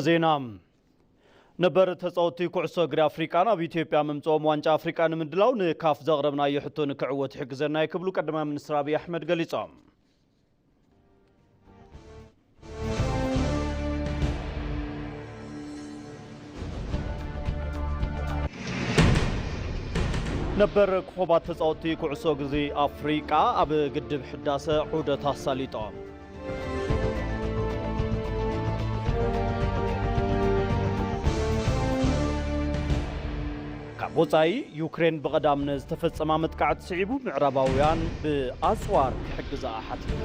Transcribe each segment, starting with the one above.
ዜና። ነበር ተጻወትቲ ኩዕሶ እግሪ ኣፍሪቃ ናብ ኢትዮጵያ ምምጽኦም ዋንጫ ኣፍሪቃ ንምድላው ንካፍ ዘቕረብናዮ ሕቶ ንክዕወት ይሕግዘና እዩ ክብሉ ቀዳማይ ሚኒስትር ኣብይ ኣሕመድ ገሊጾም። ነበር ኮኾባት ተጻወትቲ ኩዕሶ እግሪ ኣፍሪቃ ኣብ ግድብ ሕዳሰ ዑደት ኣሳሊጦም። ካብ ወጻኢ፣ ዩክሬን ብቐዳም ንዝተፈጸማ መጥቃዕቲ ስዒቡ፣ ምዕራባውያን ብኣጽዋር ክሕግዛ ሓቲታ።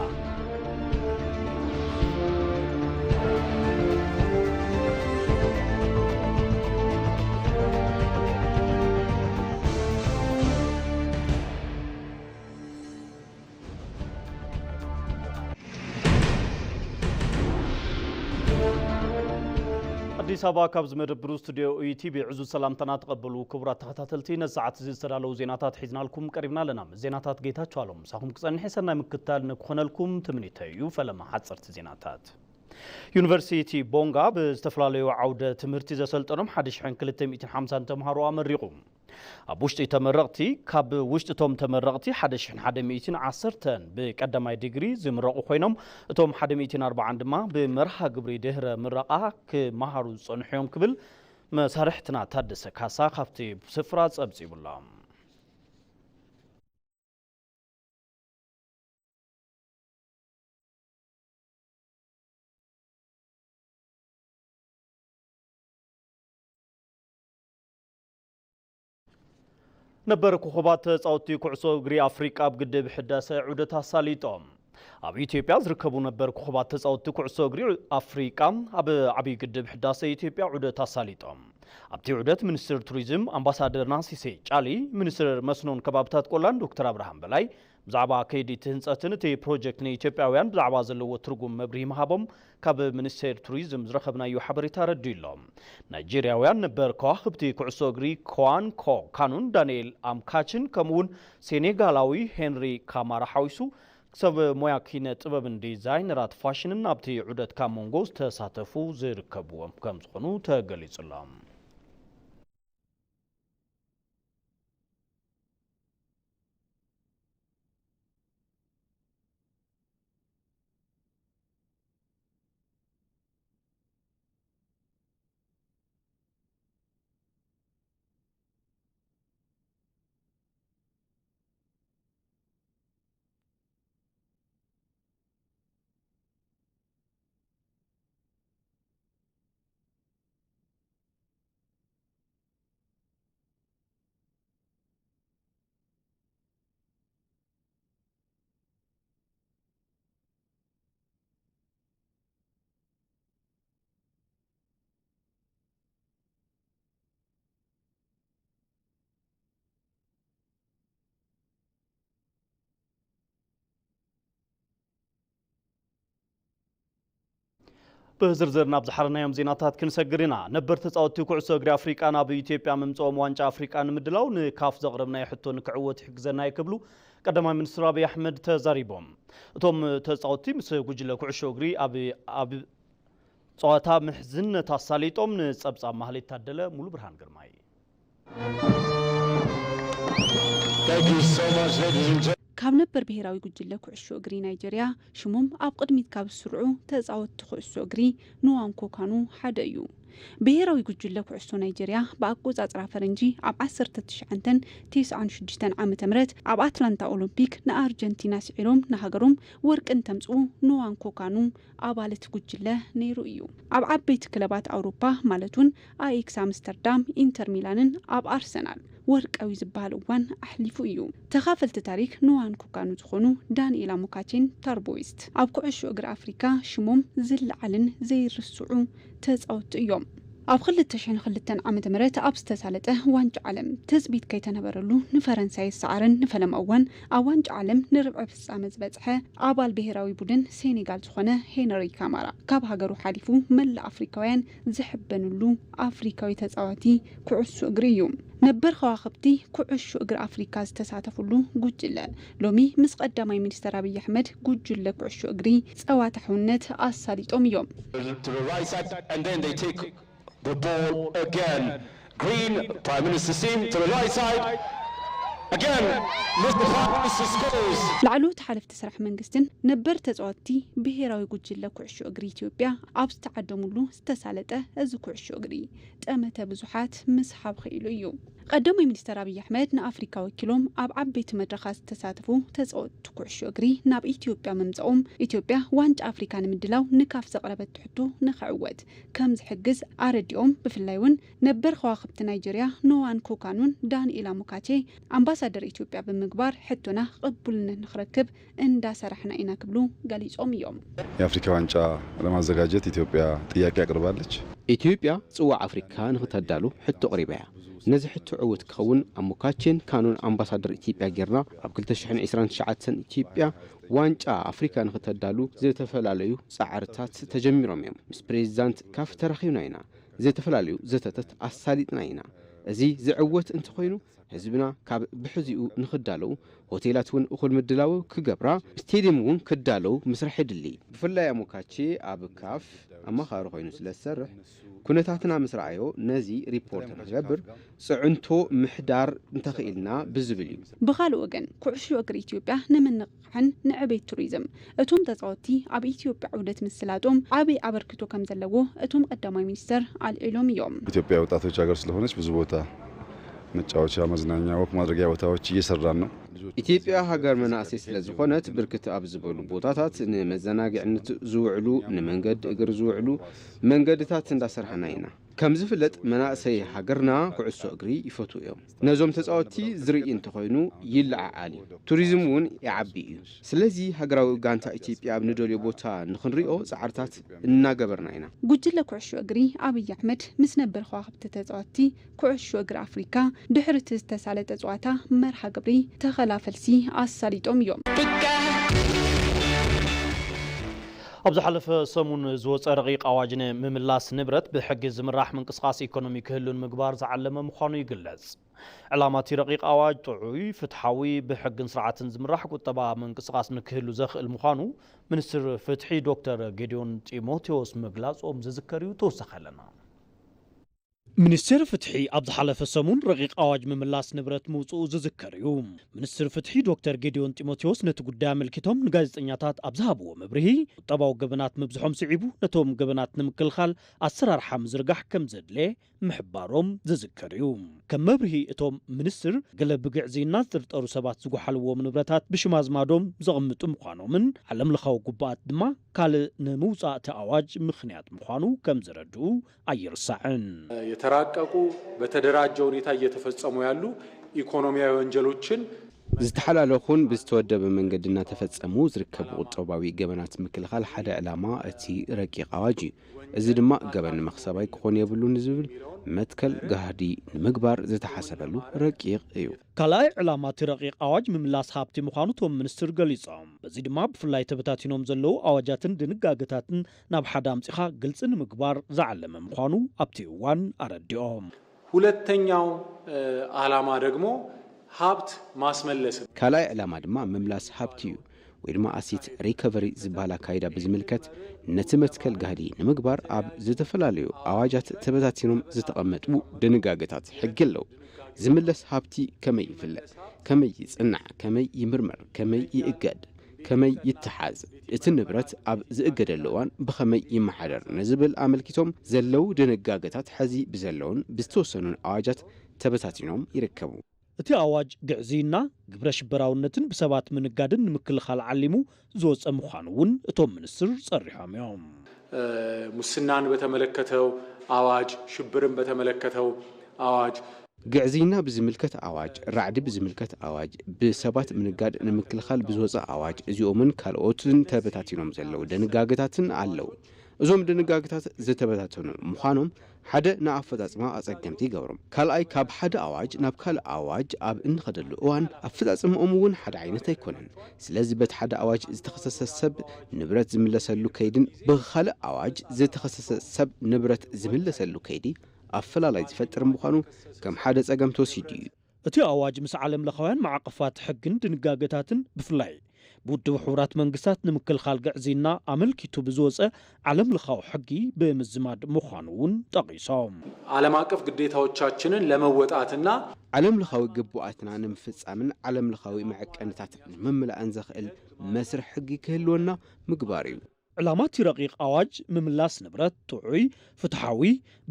ኣዲስ ኣበባ፣ ካብ ዝመደብሩ ስቱድዮ ኢቲቪ ዕዙዝ ሰላምታና ተቐበሉ። ክቡራት ተኸታተልቲ፣ ነዚ ሰዓት እዚ ዝተዳለዉ ዜናታት ሒዝናልኩም ቀሪብና ኣለና። ምስ ዜናታት ጌታቸው ኣለሙ ምሳኹም ክጸንሕ፣ ሰናይ ምክትታል ንክኾነልኩም ትምኒተይ እዩ። ፈለማ ሓጸርቲ ዜናታት። ዩኒቨርሲቲ ቦንጋ ብዝተፈላለዩ ዓውደ ትምህርቲ ዘሰልጠኖም ሓደ ሽሕን ክልተ ሚእትን ሓምሳን ተምሃሮ ኣመሪቑ። ኣብ ውሽጢ ተመረቕቲ፣ ካብ ውሽጢ እቶም ተመረቕቲ ሓደ ሽሕን ሓደ ሚእትን ዓሰርተን ብቀዳማይ ዲግሪ ዝምረቑ ኮይኖም፣ እቶም ሓደ ሚእትን ኣርባዓን ድማ ብመርሃ ግብሪ ድህረ ምረቓ ክመሃሩ ዝጸንሑ እዮም ክብል መሳርሕትና ታደሰ ካሳ ካብቲ ስፍራ ጸብጺቡሎም። ነበር ኮኾባት ተጻወትቲ ኩዕሶ እግሪ ኣፍሪቃ ኣብ ግድብ ሕዳሰ ዑደት ኣሳሊጦም። ኣብ ኢትዮጵያ ዝርከቡ ነበር ኮኾባት ተጻወትቲ ኩዕሶ እግሪ ኣፍሪቃ ኣብ ዓብዪ ግድብ ሕዳሰ ኢትዮጵያ ዑደት ኣሳሊጦም። ኣብቲ ዑደት ሚኒስትር ቱሪዝም ኣምባሳደር ናሲሴ ጫሊ፣ ሚኒስትር መስኖን ከባብታት ቆላን ዶክተር ኣብርሃም በላይ ብዛዕባ ከይዲ እቲ ህንጸትን እቲ ፕሮጀክት ንኢትዮጵያውያን ብዛዕባ ዘለዎ ትርጉም መብርሂ ምሃቦም ካብ ሚኒስቴር ቱሪዝም ዝረኸብናዮ ሓበሬታ ኣረዲኡ ኣሎ። ናይጄርያውያን ነበር ከዋኽብቲ ኩዕሶ እግሪ ኮዋን ኮ ካኑን ዳንኤል ኣምካችን ከምኡውን ሴኔጋላዊ ሄንሪ ካማራ ሓዊሱ ሰብ ሞያ ኪነ ጥበብን ዲዛይነራት ፋሽንን ኣብቲ ዑደት ካብ መንጎ ዝተሳተፉ ዝርከብዎም ከም ዝኾኑ ተገሊጹ ኣሎ። ብዝርዝር ናብ ዝሓረናዮም ዜናታት ክንሰግር ኢና። ነበር ተጻወትቲ ኩዕሶ እግሪ ኣፍሪቃ ናብ ኢትዮጵያ ምምጽኦም ዋንጫ ኣፍሪቃ ንምድላው ንካፍ ዘቕረብናዮ ሕቶ ንክዕወት ይሕግዘና እዩ ክብሉ ቀዳማይ ሚኒስትር ኣብይ ኣሕመድ ተዛሪቦም። እቶም ተጻወትቲ ምስ ጉጅለ ኩዕሾ እግሪ ኣብ፣ ኣብ ጸዋታ ምሕዝነት ኣሳሊጦም። ንጸብጻብ ማህሌት ታደለ፣ ሙሉ ብርሃን ግርማይ። ካብ ነበር ብሄራዊ ጉጅለ ኩዕሾ እግሪ ናይጀርያ ሽሞም ኣብ ቅድሚት ካብ ዝስርዑ ተጻወትቲ ኩዕሶ እግሪ ንዋንኮ ካኑ ሓደ እዩ። ብሄራዊ ጉጅለ ኩዕሶ ናይጀርያ ብኣቆጻጽራ ፈረንጂ ኣብ ዓሰርተ ትሽዓን ተስዓን ሽዱሽተን ዓመተ ምህረት ኣብ ኣትላንታ ኦሎምፒክ ንኣርጀንቲና ስዒሮም ንሃገሮም ወርቂ እንተምጽኡ ንዋንኮ ካኑ ኣባል እቲ ጉጅለ ነይሩ እዩ። ኣብ ዓበይቲ ክለባት ኣውሮፓ ማለት እውን ኣያክስ ኣምስተርዳም፣ ኢንተር ሚላንን ኣብ ኣርሰናል ወርቃዊ ዝበሃል እዋን ኣሕሊፉ እዩ። ተኻፈልቲ ታሪክ ንዋንኮ ካኑ ዝኾኑ ዳንኤላ ሞካቼን ታርቦይስት ኣብ ኩዕሾ እግሪ ኣፍሪካ ሽሞም ዝለዓልን ዘይርስዑ ተጻወትቲ እዮም። ኣብ ክልተ ሽሕን ክልተን ዓመተ ምህረት ኣብ ዝተሳለጠ ዋንጫ ዓለም ትጽቢት ከይተነበረሉ ንፈረንሳይ ዝሰዓረን ንፈለማ እዋን ኣብ ዋንጫ ዓለም ንርብዒ ፍጻመ ዝበጽሐ ኣባል ብሄራዊ ቡድን ሴኔጋል ዝኾነ ሄነሪ ካማራ ካብ ሃገሩ ሓሊፉ መላእ ኣፍሪካውያን ዝሕበንሉ ኣፍሪካዊ ተጻዋቲ ኩዕሶ እግሪ እዩ። ነበር ከዋኽብቲ ኩዕሾ እግሪ ኣፍሪካ ዝተሳተፉሉ ጉጅለ ሎሚ ምስ ቀዳማይ ሚኒስተር ኣብይ ኣሕመድ ጉጅለ ኩዕሾ እግሪ ጸዋታ ሕውነት ኣሳሊጦም እዮም። to the right side, and then they take the ball again. Green, Prime Minister's team to the right side. Again, Mister Prime Minister scores. ላዕለዎት ሓለፍቲ ስራሕ መንግስትን ነበር ተጻወትቲ ብሄራዊ ጉጅለ ኩዕሾ እግሪ ኢትዮጵያ ኣብ ዝተዓደሙሉ ዝተሳለጠ እዚ ኩዕሾ እግሪ ጠመተ ብዙሓት ምስሓብ ክኢሉ እዩ። ቀዳማይ ሚኒስተር ኣብይ ኣሕመድ ንኣፍሪካ ወኪሎም ኣብ ዓበይቲ መድረኻት ዝተሳተፉ ተጻወትቲ ኩዕሾ እግሪ ናብ ኢትዮጵያ ምምጻኦም ኢትዮጵያ ዋንጫ ኣፍሪካ ንምድላው ንካፍ ዘቕረበት ሕቶ ንኽዕወት ከም ዝሕግዝ ኣረዲኦም። ብፍላይ እውን ነበር ከዋኽብቲ ናይጀርያ ኖዋን ኮካኑን ዳንኤል ኣሞካቼ ኣምባሳደር ኢትዮጵያ ብምግባር ሕቶና ቅቡልነት ንኽረክብ እንዳሰራሕና ኢና ክብሉ ገሊጾም እዮም። የአፍሪካ ዋንጫ ለማዘጋጀት ኢትዮጵያ ጥያቄ አቅርባለች። ኢትዮጵያ ጽዋዕ ኣፍሪካ ንኽተዳሉ ሕቶ ኣቕሪባ እያ። ነዚ ሕቶ ዕውት ክኸውን ኣሞካቼን ካኑን ኣምባሳደር ኢትዮጵያ ጌርና ኣብ ክልተ ሽሕን ዕስራን ትሽዓተን ኢትዮጵያ ዋንጫ ኣፍሪካ ንኽተዳሉ ዝተፈላለዩ ጻዕርታት ተጀሚሮም እዮም። ምስ ፕሬዚዳንት ካፍ ተራኺብና ኢና። ዝተፈላለዩ ዘተታት ኣሳሊጥና ኢና። እዚ ዝዕወት እንተኾይኑ ህዝብና ካብ ብሕዚኡ ንኽዳለዉ ሆቴላት እውን እኹል ምድላው ክገብራ፣ ስቴድየም እውን ክዳለዉ ምስራሕ የድሊ። ብፍላይ ኣሞካቼ ኣብ ካፍ ኣማኻሪ ኮይኑ ስለ ዝሰርሕ ኩነታትና ምስ ረኣዮ ነዚ ሪፖርት ንክገብር ፅዕንቶ ምሕዳር እንተኽኢልና ብዝብል እዩ። ብኻልእ ወገን ኩዕሾ እግሪ ኢትዮጵያ ንምንቕቓሕን ንዕቤት ቱሪዝም እቶም ተፃወትቲ ኣብ ኢትዮጵያ ዑደት ምስላጦም ዓብይ ኣበርክቶ ከም ዘለዎ እቶም ቀዳማይ ሚኒስተር ኣልዒሎም እዮም። ኢትዮጵያ ወጣቶች ሀገር ስለሆነች ብዙ ቦታ መጫወቻ፣ መዝናኛ፣ ወክ ማድረጊያ ቦታዎች እየሰራን ነው። ኢትዮጵያ ሃገር መናእሰይ ስለ ዝኾነት ብርክት ኣብ ዝበሉ ቦታታት ንመዘናግዕነት ዝውዕሉ ንመንገዲ እግሪ ዝውዕሉ መንገድታት እንዳሰርሐና ኢና። ከም ዝፍለጥ መናእሰይ ሃገርና ኩዕሶ እግሪ ይፈትዉ እዮም። ነዞም ተፃወትቲ ዝርኢ እንተኾይኑ ይለዓዓል እዩ። ቱሪዝም እውን ይዓቢ እዩ። ስለዚ ሃገራዊ ጋንታ ኢትዮጵያ ኣብ ንደልዮ ቦታ ንኽንሪኦ ፃዕርታት እናገበርና ኢና። ጉጅለ ኩዕሾ እግሪ ኣብይ ኣሕመድ ምስ ነበር ከዋኽብቲ ተፃወትቲ ኩዕሾ እግሪ ኣፍሪካ ድሕሪ እቲ ዝተሳለጠ ፀዋታ መርሃ ግብሪ ተኸላ ፈልሲ ኣሳሊጦም እዮም። ኣብ ዝሓለፈ ሰሙን ዝወፀ ረቂቕ ኣዋጅ ንምምላስ ንብረት ብሕጊ ዝምራሕ ምንቅስቓስ ኢኮኖሚ ክህሉ ንምግባር ዝዓለመ ምዃኑ ይግለጽ። ዕላማ እቲ ረቂቕ ኣዋጅ ጥዑይ፣ ፍትሓዊ፣ ብሕግን ስርዓትን ዝምራሕ ቁጠባ ምንቅስቓስ ንክህሉ ዘኽእል ምዃኑ ሚኒስትር ፍትሒ ዶክተር ጌዲዮን ጢሞቴዎስ ምግላጾም ዝዝከር እዩ። ተወሳኺ ኣለና። ሚኒስቴር ፍትሒ ኣብ ዝሓለፈ ሰሙን ረቂቕ ኣዋጅ ምምላስ ንብረት ምውፅኡ ዝዝከር እዩ። ሚኒስትር ፍትሒ ዶክተር ጌዲዮን ጢሞቴዎስ ነቲ ጉዳይ ኣመልኪቶም ንጋዜጠኛታት ኣብ ዝሃብዎ መብርሂ ቁጠባዊ ገበናት ምብዝሖም ስዒቡ ነቶም ገበናት ንምክልኻል ኣሰራርሓ ምዝርጋሕ ከም ዘድለ ምሕባሮም ዝዝከር እዩ። ከም መብርሂ እቶም ሚኒስትር ገለ ብግዕዝይና ዝጥርጠሩ ሰባት ዝጎሓልዎም ንብረታት ብሽም ኣዝማዶም ዘቕምጡ ምዃኖምን ዓለም ለኻዊ ጉባኣት ድማ ካልእ ንምውፃእ እቲ ኣዋጅ ምኽንያት ምዃኑ ከም ዘረድኡ ኣይርሳዕን። የተራቀቁ በተደራጀ ሁኔታ እየተፈጸሙ ያሉ ኢኮኖሚያዊ ወንጀሎችን ዝተሓላለኹን ብዝተወደበ መንገዲ እናተፈጸሙ ዝርከቡ ቁጠባዊ ገበናት ምክልኻል ሓደ ዕላማ እቲ ረቂቕ ኣዋጅ እዩ። እዚ ድማ ገበን መኽሰባይ ክኾን የብሉን ዝብል መትከል ጋህዲ ንምግባር ዝተሓሰበሉ ረቂቕ እዩ። ካልኣይ ዕላማ እቲ ረቂቕ ኣዋጅ ምምላስ ሃብቲ ምዃኑ እቶም ሚኒስትር ገሊጾም። በዚ ድማ ብፍላይ ተበታቲኖም ዘለዉ ኣዋጃትን ድንጋገታትን ናብ ሓደ ኣምጺኻ ግልጺ ንምግባር ዝዓለመ ምዃኑ ኣብቲ እዋን ኣረዲኦም። ሁለተኛው ዓላማ ደግሞ ሀብት ማስመለስ ነው። ካልኣይ ዕላማ ድማ ምምላስ ሃብቲ እዩ ወይ ድማ ኣሲት ሪከቨሪ ዝበሃል ኣካይዳ ብዝምልከት ነቲ መትከል ጋህዲ ንምግባር ኣብ ዝተፈላለዩ ኣዋጃት ተበታቲኖም ዝተቐመጡ ድንጋገታት ሕጊ ኣለዉ። ዝምለስ ሃብቲ ከመይ ይፍለጥ፣ ከመይ ይጽናዕ፣ ከመይ ይምርመር፣ ከመይ ይእገድ፣ ከመይ ይተሓዝ፣ እቲ ንብረት ኣብ ዝእገደሉ እዋን ብኸመይ ይመሓደር ንዝብል ኣመልኪቶም ዘለዉ ድንጋገታት ሕዚ ብዘለዉን ብዝተወሰኑን ኣዋጃት ተበታቲኖም ይርከቡ። እቲ ኣዋጅ ግዕዝይና፣ ግብረ ሽበራውነትን ብሰባት ምንጋድን ንምክልኻል ዓሊሙ ዝወፀ ምዃኑ እውን እቶም ሚኒስትር ፀሪሖም እዮም። ሙስናን በተመለከተው አዋጅ፣ ሽብርን በተመለከተው አዋጅ፣ ግዕዝይና ብዝምልከት ኣዋጅ፣ ራዕዲ ብዝምልከት ኣዋጅ፣ ብሰባት ምንጋድ ንምክልኻል ብዝወፀ ኣዋጅ እዚኦምን ካልኦትን ተበታቲኖም ዘለዉ ድንጋገታትን ኣለዉ። እዞም ድንጋገታት ዝተበታተኑ ምዃኖም ሓደ ንኣፈጻጽማ ኣጸገምቲ ይገብሮም። ካልኣይ ካብ ሓደ ኣዋጅ ናብ ካልእ ኣዋጅ ኣብ እንኸደሉ እዋን ኣፈጻጽምኦም እውን ሓደ ዓይነት ኣይኮነን። ስለዚ በቲ ሓደ ኣዋጅ ዝተኸሰሰ ሰብ ንብረት ዝምለሰሉ ከይድን ብኻልእ ኣዋጅ ዝተኸሰሰ ሰብ ንብረት ዝምለሰሉ ከይዲ ኣፈላላይ ዝፈጥር ምዃኑ ከም ሓደ ጸገም ተወሲዱ እዩ። እቲ ኣዋጅ ምስ ዓለም ለኻውያን ማዕቐፋት ሕግን ድንጋገታትን ብፍላይ ብውድብ ሕቡራት መንግስታት ንምክልኻል ግዕዝይና ኣመልኪቱ ብዝወፀ ዓለም ለኻዊ ሕጊ ብምዝማድ ምዃኑ እውን ጠቒሶም። ዓለም አቀፍ ግዴታዎቻችንን ለመወጣትና ዓለም ለኻዊ ግቡኣትና ንምፍጻምን ዓለም ለኻዊ መዐቀንታት ንምምላእን ዘኽእል መስርሕ ሕጊ ክህልወና ምግባር እዩ። ዕላማ እቲ ረቂቕ ኣዋጅ ምምላስ ንብረት ጥዑይ፣ ፍትሓዊ፣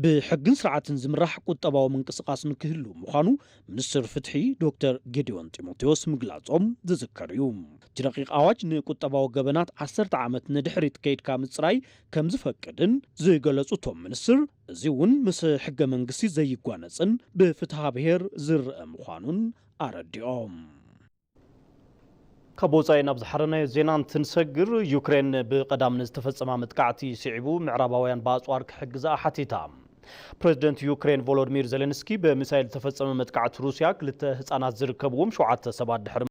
ብሕግን ስርዓትን ዝምራሕ ቁጠባዊ ምንቅስቓስ ንክህሉ ምዃኑ ሚኒስትር ፍትሒ ዶክተር ጌዲዮን ጢሞቴዎስ ምግላጾም ዝዝከር እዩ። እቲ ረቂቕ ኣዋጅ ንቁጠባዊ ገበናት ዓሰርተ ዓመት ንድሕሪት ከይድካ ምጽራይ ከም ዝፈቅድን ዝገለጹ እቶም ሚኒስትር፣ እዚ እውን ምስ ሕገ መንግስቲ ዘይጓነጽን ብፍትሃ ብሔር ዝረአ ምዃኑን ኣረዲኦም። ካብ ወፃኢ ናብ ዝሓረናዮ ዜና እንትንሰግር፣ ዩክሬን ብቐዳም ንዝተፈጸማ መጥቃዕቲ ስዒቡ ምዕራባውያን ብኣፅዋር ክሕግዝኣ ሓቲታ። ፕሬዚደንት ዩክሬን ቮሎዲሚር ዜሌንስኪ፣ በሚሳይል ዝተፈጸመ መጥቃዕቲ ሩስያ ክልተ ህፃናት ዝርከብዎም ሸውዓተ ሰባት ድሕሪ